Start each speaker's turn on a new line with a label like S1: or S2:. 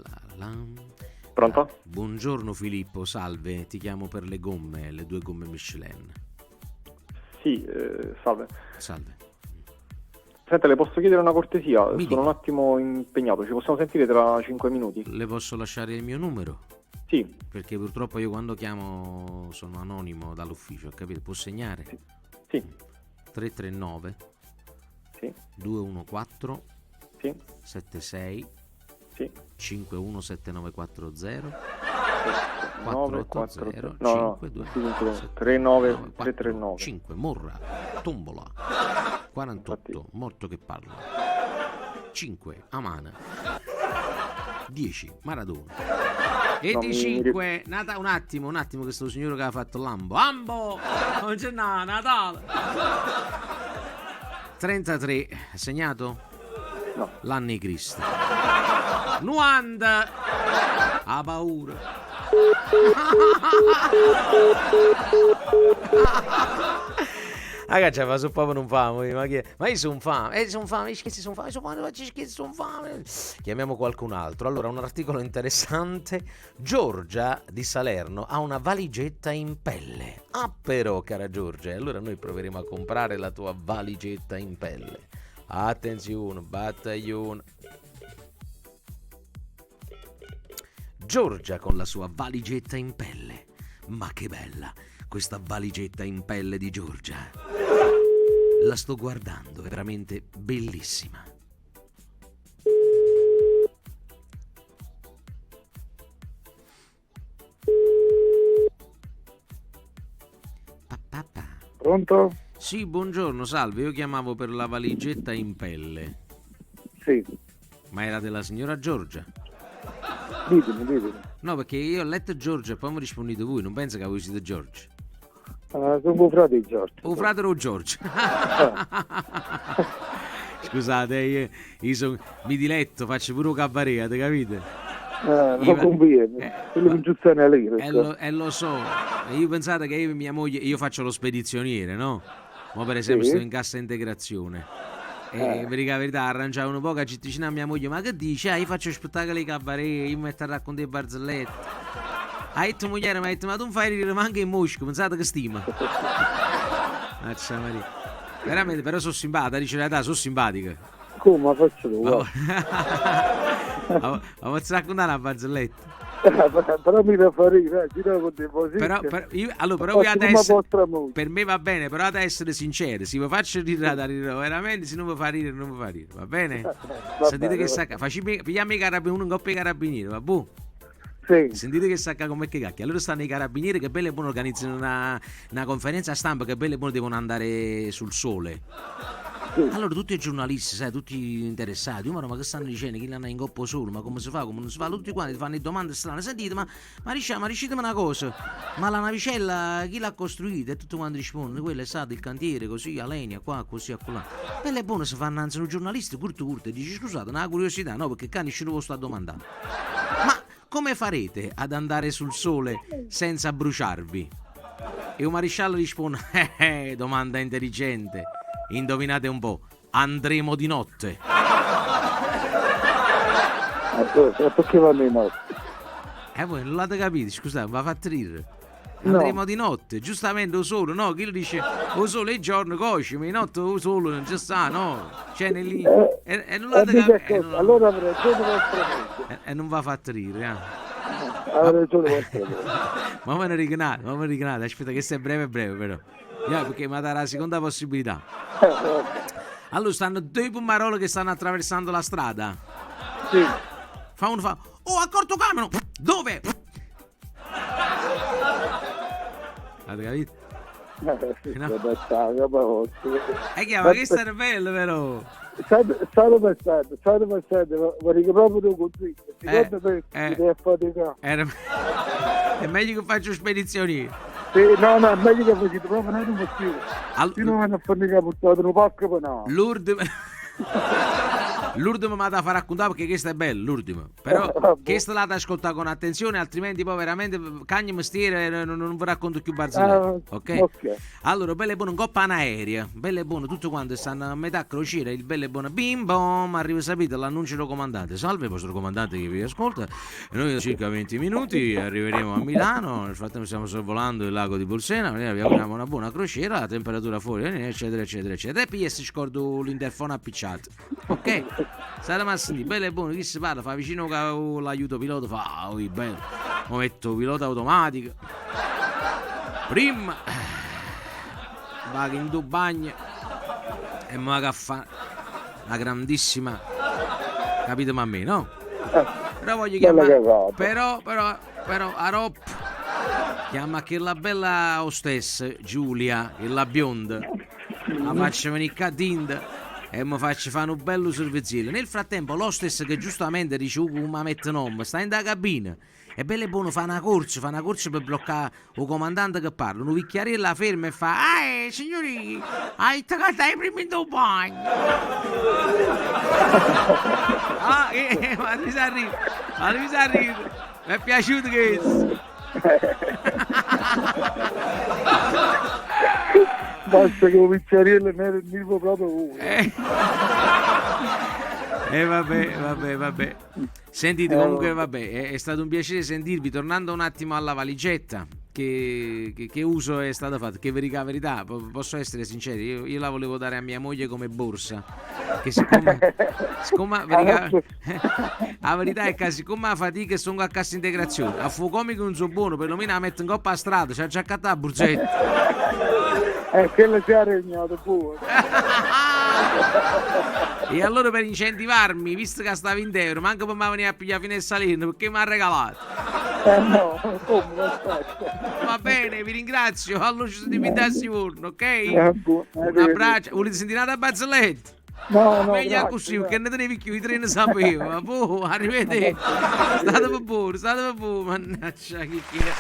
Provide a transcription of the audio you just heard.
S1: La, la, la.
S2: Pronto?
S1: Buongiorno Filippo, salve, ti chiamo per le gomme, le due gomme Michelin.
S2: Sì, eh, salve.
S1: Salve.
S2: Senta, le posso chiedere una cortesia?
S1: Mi
S2: Sono
S1: dica.
S2: un attimo impegnato, ci possiamo sentire tra 5 minuti?
S1: Le posso lasciare il mio numero?
S2: Sì.
S1: Perché purtroppo io quando chiamo sono anonimo dall'ufficio, capito? Può segnare?
S2: Sì.
S1: 339
S2: Sì.
S1: 214
S2: Sì.
S1: 76
S2: Sì.
S1: 517940
S2: 9
S1: 480
S2: 4 no, no,
S1: 5 2
S2: scusi un secondo. 39 339.
S1: 5 Morra Tombola 48 Morto che parla 5 Amana 10 Maradona e
S2: No,
S1: di
S2: mi-
S1: 5 Nata, un attimo un attimo che sto signore che ha fatto l'ambo Ambo non c'è na, Natale 33 ha segnato?
S2: No.
S1: L'anno di Cristo Nuanda ha paura Ragazzi, ma su proprio non famo, ma, chi è? ma io sono fame, eh, sono fame, scherzi, sono fame, sono fame, scherzi, sono fame. Chiamiamo qualcun altro. Allora, un articolo interessante. Giorgia di Salerno ha una valigetta in pelle. Ah, però, cara Giorgia, allora noi proveremo a comprare la tua valigetta in pelle. Attenzione, battaglione. Giorgia con la sua valigetta in pelle. Ma che bella questa valigetta in pelle di Giorgia. La sto guardando, è veramente bellissima. Pa, pa, pa.
S3: Pronto?
S1: Sì, buongiorno, salve, io chiamavo per la valigetta in pelle.
S3: Sì,
S1: Ma era della signora Giorgia?
S3: ditemi, ditemi.
S1: No, perché io ho letto Giorgia e poi mi rispondete voi, non penso che voi siete Giorgia.
S3: Uh, sono un frate di Giorgio.
S1: O frate o Giorgio. Scusate, io, io son- mi diletto, faccio pure un cabaret, avete capito?
S3: Eh, non
S1: Io-
S3: conviene,
S1: eh,
S3: quello
S1: ma-
S3: che giusto è lira.
S1: E lo, e lo so, E io pensate che io e mia moglie, io faccio lo spedizioniere, no? Ma per esempio
S3: Sì.
S1: sto in cassa integrazione. E
S3: Eh.
S1: per la verità arrangiavo un po' che ci diceva a mia moglie, ma che dici? Ah, io faccio spettacoli cabaret, io mi metto a raccontare barzellette. Ha detto moglie, mi ha detto, ma tu non fai ridere manco in mosca, pensate che stima. Mazza Maria. Veramente, però sono simpatica, dice la realtà, sono simpatica.
S3: Come ma faccio tu?
S1: Ma,
S3: guarda.
S1: ma, ma posso raccontare una barzelletta?
S3: Però mi da fare ridere, eh, gira con dei così.
S1: Però, però, io, allora, però io
S3: Faccio come
S1: adesso,
S3: vostra moglie.
S1: per me va bene, però ad essere sincero, se vi faccio ridere, da ridere veramente, se non vi fa ridere, non vi fa ridere, va bene?
S3: Va
S1: Sentite
S3: bene,
S1: che
S3: va
S1: sacca, facciamo, pigliamo i carabinieri, uno in coppia i carabinieri, va buo?
S3: Sì,
S1: Sentite che sacca come che cacchio. Allora stanno i carabinieri che bello e buono organizzano una, una conferenza stampa che bello e buono devono andare sul sole.
S3: sì.
S1: Allora tutti i giornalisti, sai, tutti interessati, "Oh, ma che stanno dicendo? Chi l'hanno in coppa solo? Ma come si fa? Come non si fa? Tutti quanti fanno le domande strane. Sentite, ma, ma, riusciamo, ma riuscitemi una cosa, ma la navicella chi l'ha costruita? E tutti quanti rispondono, quello è stato il cantiere, così, a Lenia, qua, così, a là. Bello e buono si fanno anzi un giornalista curto curto e dice scusate, una curiosità, no, perché qua nessuno ve lo sta domandando. Ma come farete ad andare sul sole senza bruciarvi? E un maresciallo risponde: eh, eh, domanda intelligente. Indovinate un po', andremo di notte.
S3: Eh, perché vanno in notte?
S1: E voi non l'avete capito, scusate, mi ha fatto ridere.
S3: No.
S1: Andremo di notte, giustamente o solo, no? Chi lo dice o sole il giorno coci, ma di notte o solo non ci sta, no? Cioè, nell'ì.
S3: Eh,
S1: E, e non
S3: eh,
S1: l'avete
S3: mica
S1: capito. E
S3: è
S1: non,
S3: cosa. Allora avrei ragione vostra moglie.
S1: e- e non va fatto ridere, eh.
S3: Ha ragione vostra moglie.
S1: Ma me ne rignate, ma me ne rignate, aspetta che sia breve breve però. Yeah, perché mi darà la seconda possibilità.
S3: Eh, vabbè.
S1: Allora stanno due pomaroli che stanno attraversando la strada.
S3: Sì,
S1: Fa uno fa Oh, accorto camion! Dove? Avete capito?
S3: Eh, sì,
S1: No.
S3: vabbè, sta, vabbè, vostra.
S1: E chiama che era bello però.
S3: Sai dove state? Sai dove state? Vorrei che proprio tu consiglio. Secondo me
S1: eh.
S3: ti devi affaticare.
S1: Era... È meglio che faccio spedizioni.
S3: Sì, no, no, è meglio che facete proprio non è un motivo.
S1: All-
S3: Io non vanno a fare mica portato un pacco per no.
S1: L'ultima. L'urdemo m'ha da fa raccuntà perché questa è bella, l'urdemo. Però
S3: Vabbè.
S1: questa l'ha da ascoltare con attenzione, altrimenti poi veramente cagno mestiere e non vi racconto più barzellette.
S3: Ah,
S1: Ok?
S3: ok.
S1: Allora, bello e buono, in coppa un'aerea, bello e buono, tutto quanto stanno a metà crociera, il bello e buono, bim bom, arriva, sapete, l'annuncio del comandante. Salve, vostro comandante che vi ascolta. Noi da circa 20 minuti arriveremo a Milano, nel frattempo stiamo sorvolando il lago di Bolsena, noi vi auguriamo una buona crociera, la temperatura fuori, eccetera, eccetera, eccetera. E poi si scordo l'interfono appicciato. Ok? Sarà ma senti, bello e buono, chi si parla? Fa vicino l'aiuto pilota, fa, ah, ui, bello. Mo metto pilota automatico. Prima vado in due bagno e mi vado a fare una grandissima, capito ma a me, no? Però voglio
S3: Bella
S1: chiamare,
S3: cagata.
S1: però a Rop chiama quella bella hostess Giulia, quella bionda, la faccio venire qua dinda e mi faccio fare un bello servizio. Nel frattempo l'hostess che giustamente dice "Uh, come mette nome, sta in da cabina. E bello e buono fa una corsa, fa una corsa per bloccare il comandante che parla. Un vecchiarello la ferma e fa: Ah, signori, hai toccato ai primi due bagni. Ah, ma mi sa ridere, ma mi sa ridere. Mi è piaciuto questo.
S3: Basta che un picciariello ne era il proprio uno.
S1: Vabbè, vabbè, vabbè. Sentite, comunque, vabbè, è stato un piacere sentirvi. Tornando un attimo alla valigetta, che uso è stato fatto? Che verità, verità, posso essere sincero, io la volevo dare a mia moglie come borsa. Che siccome verità, la verità è che siccome la fatica e sono a cassa integrazione, a fuoco comico non so buono, perlomeno la metto in coppa a strada, c'ha già accattato la borsetta.
S3: Quello si è regnato pure.
S1: E allora per incentivarmi, visto che stavo in euro, manco per me venire a pigliare fino a Salerno, perché mi ha regalato.
S3: No, come aspetta.
S1: Va bene, vi ringrazio. Allora ci sentiamo in sicuro, ok?
S3: Buono,
S1: Un abbraccio. Volete sentire una barzelletta?
S3: No, no,
S1: Meglio
S3: grazie,
S1: così,
S3: grazie.
S1: perché ne tenevi più, i tre ne sapevo. Ma boh, arrivederci. State per buono, state per buono. Mannaggia, che chi è.